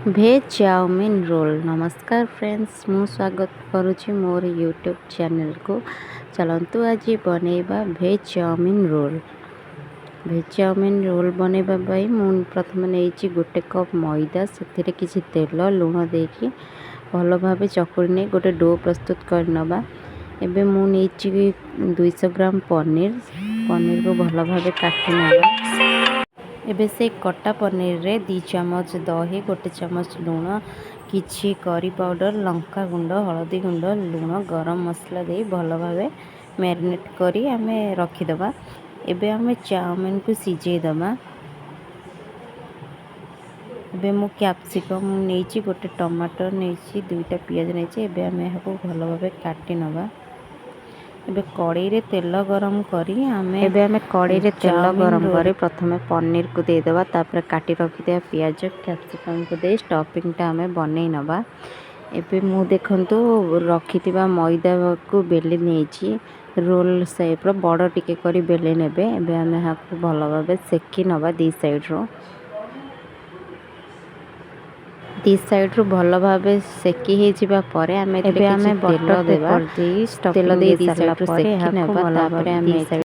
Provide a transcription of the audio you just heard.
Veg chowmein roll. ନମସ୍କାର friends, ମୁଁ ସ୍ୱାଗତ କରୁଛି ମୋର ୟୁଟ୍ୟୁବ୍ ଚ୍ୟାନେଲ୍କୁ। ଚାଲନ୍ତୁ, ଆଜି ବନେଇବା veg chowmein roll. Veg chowmein roll ବନେଇବା ପାଇଁ ମୁଁ ପ୍ରଥମେ ନେଇଛି 1 କପ୍ ମଇଦା। ସେଥିରେ କିଛି ତେଲ, ଲୁଣ ଦେଇକି ଭଲ ଭାବେ ଚକୁଡ଼ି ନେଇ ଗୋଟେ do ପ୍ରସ୍ତୁତ କରିନେବା। ଏବେ ମୁଁ ନେଇଛି 200 ଗ୍ରାମ ପନିର। ପନିରକୁ ଭଲ ଭାବେ କାଟି ନେବା। ଏବେ ସେଇ କଟା ପନିରରେ 2 ଚାମଚ ଦହି, 1 ଚାମଚ ଲୁଣ, କିଛି କରି ପାଉଡ଼ର, ଲଙ୍କା ଗୁଣ୍ଡ, ହଳଦୀ ଗୁଣ୍ଡ, ଲୁଣ, ଗରମ ମସଲା ଦେଇ ଭଲ ଭାବେ ମ୍ୟାରିନେଟ୍ କରି ଆମେ ରଖିଦେବା। ଏବେ ଆମେ ଚାଉମିନକୁ ସିଝେଇ ଦେବା। ଏବେ ମୁଁ କ୍ୟାପ୍ସିକମ୍ ନେଇଛି, ଗୋଟେ ଟମାଟର ନେଇଛି, ଦୁଇଟା ପିଆଜ ନେଇଛି। ଏବେ ଆମେ ଏହାକୁ ଭଲ ଭାବେ କାଟି ନେବା। ଏବେ କଡ଼େଇରେ ତେଲ ଗରମ କରି ଆମେ ଏବେ ଆମେ କଡ଼େଇରେ ତେଲ ଚାଉମିନ ଗରମ ରୋଲ୍ କରି ପ୍ରଥମେ ପନିରକୁ ଦେଇଦେବା। ତାପରେ କାଟି ରଖିଥିବା ପିଆଜ, କ୍ୟାପ୍ସିକମ୍କୁ ଦେଇ ଷ୍ଟଫିଂଟା ଆମେ ବନେଇ ନେବା। ଏବେ ମୁଁ ଦେଖନ୍ତୁ, ରଖିଥିବା ମଇଦାକୁ ବେଲି ନେଇଛି। ରୋଲ୍ ସେପ୍ର ବଡ଼ ଟିକେ କରି ବେଲି ନେବେ। ଏବେ ଆମେ ଏହାକୁ ଭଲ ଭାବେ ସେକି ନେବା ଦୁଇ ସାଇଡ଼୍ରୁ। ଦୁଇ ସାଇଡ଼୍ରୁ ଭଲ ଭାବେ ସେକି ହେଇଯିବା ପରେ ଆମେ ଏଥିରେ ଏବେ କିଛି ଆମେ ତେଲ ବଟର୍ ଦେବା। ପେପର୍ ଦେଇ ତେଲ ଷ୍ଟଫିଂ ଦେଇ ଦେଇ ଦୁଇ ସାରିଲା ସାଇଡ଼୍ରୁ ପରେ ସେକି ଏହାକୁ ନେବା। ଭଲ ତାପରେ ଭାବେ ଆମେ ଦୁଇ ଏଥିରେ